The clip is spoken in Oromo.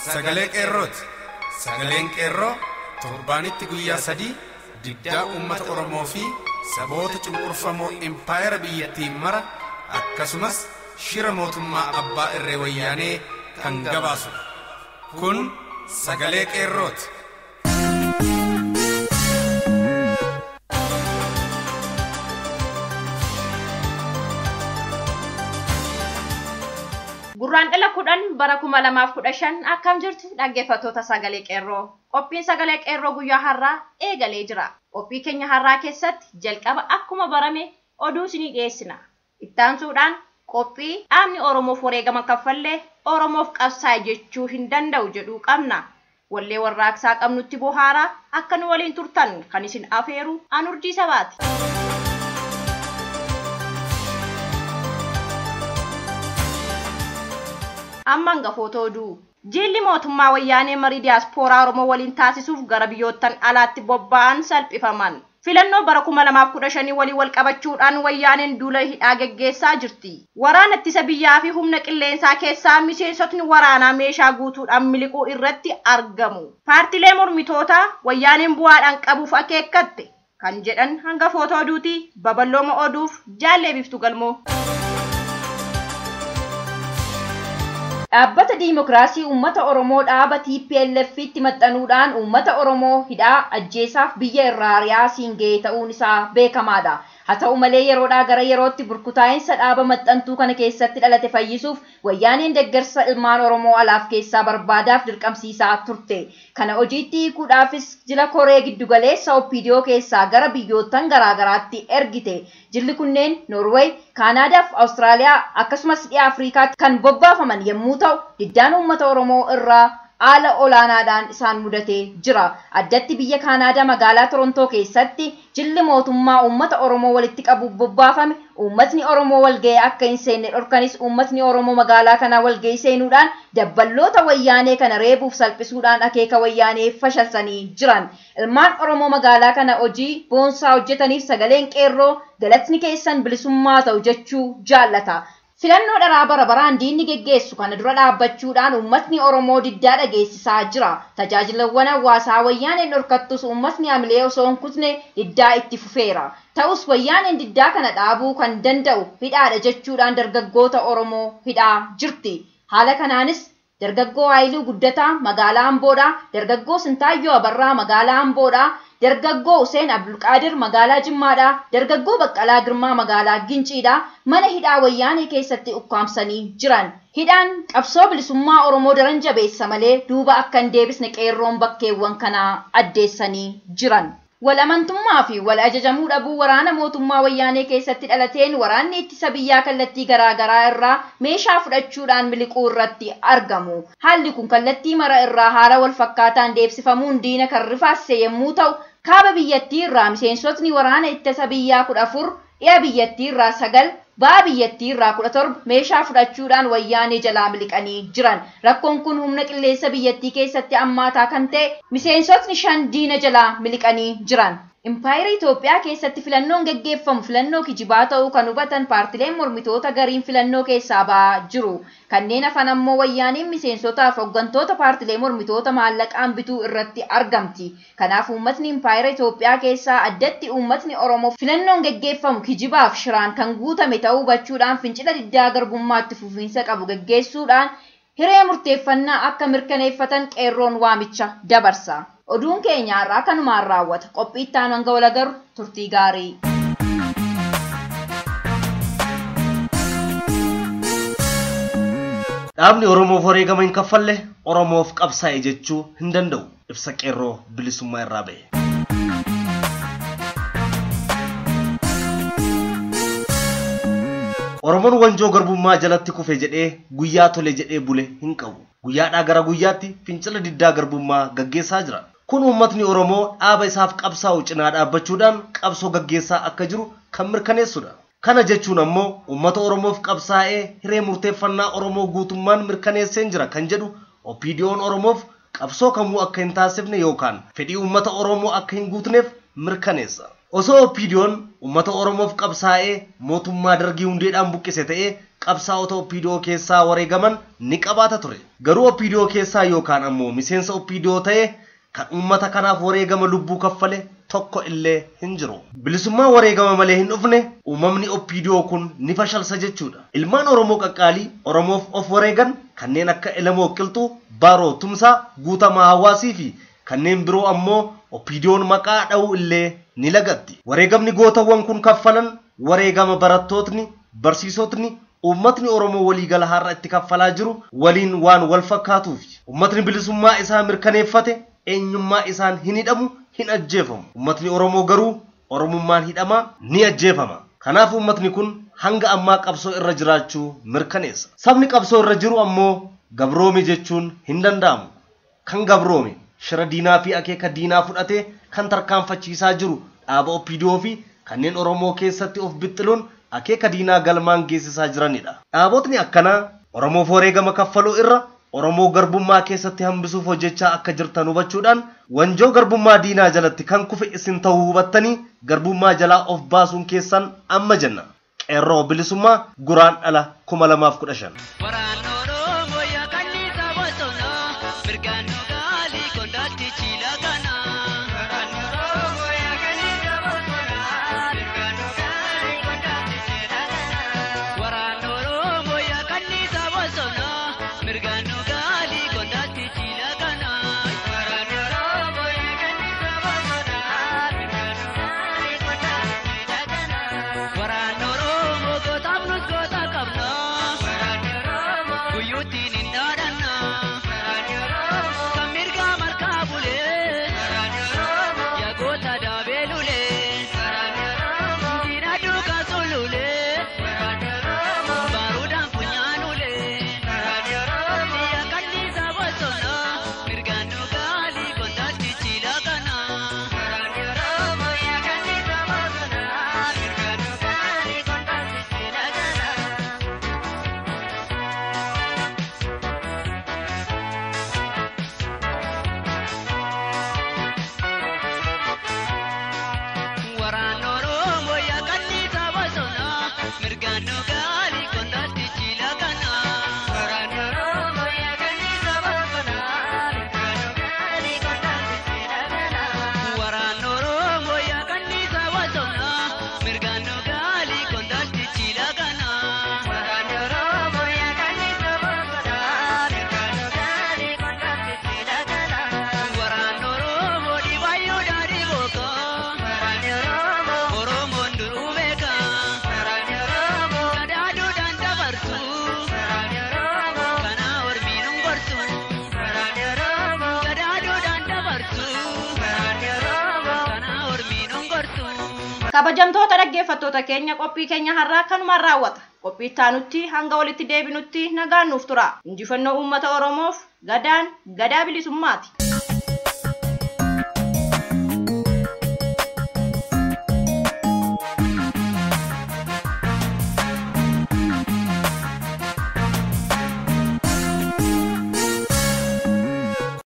Sagalee Qeerrooti. Sagaleen Qeerroo torbaanitti guyyaa 3 diddaa uummata Oromoo fi saboota cunqurfamoo impaayera biyyattiin mara akkasumas shira mootummaa abbaa irree wayyaanee kan gabaasudha. Kun Sagalee Qeerrooti. Gurraandhala 10 bara 2015 akkam jirtu dhaggeeffattoota Sagalee Qeerroo. Qophiin Sagalee Qeerroo guyyaa har'aa eegalee jira. Qophii keenya har'aa keessatti jalqaba akkuma barame oduu isinii dhiyeessina. Ittaansuudhaan qophii dhaabni Oromoof wareegama kaffallee Oromoof qabsaa'e jechuu hin danda'u jedhuu qabna. Wallee warraaqsaa qabnutti bohaaraa akka nu waliin turtan kan isin afeeru an Urjii Sabaati. Amma hangafoota oduu. Jilli mootummaa wayyaanee marii diyaaspooraa Oromoo waliin taasisuuf gara biyyoottan alaatti bobba'an salphifaman. Filannoo bara 2015 waliin wal qabachuudhaan wayyaaneen duula hidhaa geggeessaa jirti. Waraana ittisa biyyaa fi humna qilleensaa keessaa miseensotni waraanaa meeshaa guutuudhaan miliquu irratti argamu. Paartilee mormitootaa wayyaaneen bu'aadhaan qabuuf akeekkatte kan jedhan hangafoota oduuti. Babal'ooma oduuf jaallee Biiftuu Galmoo. Dhaabbata Diimokiraasii Uummata Oromoo dhaaba TPLF'tti maxxanuudhaan uummata Oromoo hidhaa ajjeesaaf biyya irraa ari'aa siin ga'e ta'uun isaa beekamaadha. Haa ta'u malee yeroodhaa gara yerootti burkutaa'insa dhaaba maxxantuu kana keessatti dhalate fayyisuuf wayyaaneen deeggarsa ilmaan Oromoo alaaf keessaa barbaadaaf dirqamsiisaa turte. Kana hojiitti hiikuudhaafis jila koree giddugaleessa OPDO keessaa gara biyyoottan garaagaraatti ergite. Jilli kunneen Noorweey, Kaanaadaa fi Awustiraaliyaa akkasumas dhiha Afriikaatti kan bobbaafaman yommuu ta'u, diddaan uummata Oromoo irraa haala olaanaadhaan isaan mudatee jira. Addatti biyya Kaanaadaa magaalaa Torontoo keessatti jilli mootummaa uummata Oromoo walitti qabuuf bobbaafame uummatni Oromoo walga'ee akka hin seenne dhorkanis uummatni Oromoo magaalaa kanaa walga'ii seenuudhaan dabballoota wayyaanee kana reebuuf salphisuudhaan akeeka wayyaanee fashalsanii jiran. Ilmaan Oromoo magaalaa kana hojii boonsaa hojjetaniif sagaleen qeerroo galatni keessan bilisummaa ta'u jechuu jaallata. Filannoo dharaa bara baraan diinni geggeessu kana dura dhaabbachuudhaan uummatni Oromoo diddaa dhageessisaa jira. Tajaajilawwan hawaasaa wayyaaneen dhorkattus uummatni hamilee osoo hin kutne diddaa itti fufeera. Ta'us wayyaaneen diddaa kana dhaabuu kan danda'u hidhaadha jechuudhaan dargaggoota Oromoo hidhaa jirti. Haala kanaanis dargaggoo Haayiluu Guddataa magaalaa Amboodhaa, dargaggoo Sintaayyoo Abarraa magaalaa Amboodhaa, dargaggoo Huseen Abdulqaadir magaalaa Jimmaadhaa, dargaggoo Baqqalaa Girmaa magaalaa Ginciidhaa mana hidhaa wayyaanee keessatti ukkaamsanii jiran. Hidhaan qabsoo bilisummaa Oromoo daran jabeessa malee duuba akka hin deebisne qeerroon bakkeewwan kanaa addeessanii jiran. Wal amantummaa fi wal ajajamuu dhabuu waraana mootummaa wayyaanee keessatti dhalateen waraanni ittisa biyyaa kallattii garaagaraa irraa meeshaa fudhachuudhaan miliquu irratti argamu. Haalli kun kallattii mara irraa haala wal fakkaataan deebisifamuun diina kan rifaasise yommuu ta'u, kaaba biyyattii irraa miseensotni waraana ittisa biyyaa 14, dhiha biyyattii irraa 9, ba'a biyyattii irraa 17 meeshaa fudhachuudhaan wayyaanee jalaa miliqanii jiran. Rakkoon kun humna qilleensa biyyattii keessatti ammaataa kan ta'e miseensotni 5 diina jalaa miliqanii jiran. Impaayera Itoophiyaa keessatti filannoon geggeeffamu filannoo kijibaa ta'uu kan hubatan paartileen mormitoota gariin filannoo keessaa ba'aa jiru. Kanneen hafan ammoo wayyaaniin miseensotaaf hooggantoota paartilee mormitoota maallaqaan bituu irratti argamti. Kanaaf uummatni Impaayera Itoophiyaa keessaa addatti uummatni Oromoo filannoon geggeeffamu kijibaaf shiraan kan guutame ta'uu hubachuudhaan fincila diddaa garbummaatti fufiinsa qabu geggeessuudhaan hiree murteeffannaa akka mirkaneeffatan qeerroon waamicha dabarsa. Oduun keenya har'aa kanumaan raawwata. Qophii itti aanu hanga wal agarru turtii gaarii. Dhaabni Oromoof wareegama hin kaffalle Oromoof qabsaa'e jechuu hin danda'u. Ibsa qeerroo bilisummaa irraa ba'e. Oromoon wanjoo garbummaa jalatti kufe jedhee guyyaa tole jedhee bule hin qabu. Guyyaadhaa gara guyyaatti fincila diddaa garbummaa gaggeessaa jira. Kun uummatni Oromoo dhaaba isaaf qabsaa'u cinaa dhaabbachuudhaan qabsoo gaggeessaa akka jiru kan mirkaneessudha. Kana jechuun ammoo uummata Oromoof qabsaa'ee hiree murteeffannaa Oromoo guutummaan mirkaneesseen jira kan jedhu OPDO'n Oromoof qabsoo kamuu akka hin taasifne yookaan fedhii uummata Oromoo akka hin guutneef mirkaneessa. Osoo OPDO'n uummata Oromoof qabsaa'ee mootummaa dargii hundeedhaan buqqise ta'ee qabsaa'ota OPDO keessaa wareegaman ni qabaata ture. Garuu OPDO keessaa yookaan ammoo miseensa OPDO ta'e kan uummata kanaaf wareegama lubbuu kaffale tokko illee hin jiru. Bilisummaa wareegama malee hin dhufne uumamni OPDO kun ni fashalsa jechuudha. Ilmaan Oromoo qaqqaalii Oromoof of wareegan kanneen akka Elemoo Qilxuu, Baaroo Tumsaa, Guutamaa Hawaasii fi kanneen biroo ammoo OPDO'n maqaa dha'uu illee ni lagatti. Wareegamni gootawwan kun kaffalan wareegama barattootni, barsiisotni, uummatni Oromoo waliigala har'a itti kaffalaa jiru waliin waan wal fakkaatuufi. Uummatni bilisummaa isaa mirkaneeffate eenyummaa isaan hin hidhamu, hin ajjeefamu. Uummatni Oromoo garuu Oromummaan hidhamaa ni ajjeefama. Kanaaf uummatni kun hanga ammaa qabsoo irra jiraachuu mirkaneessa. Sabni qabsoo irra jiru ammoo gabroome jechuun hin danda'amu. Kan gabroome shira diinaa fi akeeka diinaa fudhatee kan tarkaanfachiisaa jiru dhaaba OPDO fi kanneen Oromoo keessatti of bixxiluun akeeka diinaa galmaan geessisaa jiranidha. Dhaabotni akkanaa Oromoof wareegama kaffaluu irra Oromoo garbummaa keessatti hambisuuf hojjechaa akka jirtan hubachuudhaan wanjoo garbummaa diinaa jalatti kan kufe isin ta'uu hubattanii garbummaa jalaa of baasuun keessan amma jenna. Qeerroo bilisummaa guraan dhala 2015. Kabajamtoota dhaggeeffattoota keenya qophii keenya har'aa kanumaan raawwata. Qophii itti hanga walitti deebinutti nagaan nuuf tura. Injifannoo uummata Oromoof gadaan gadaa bilisummaati.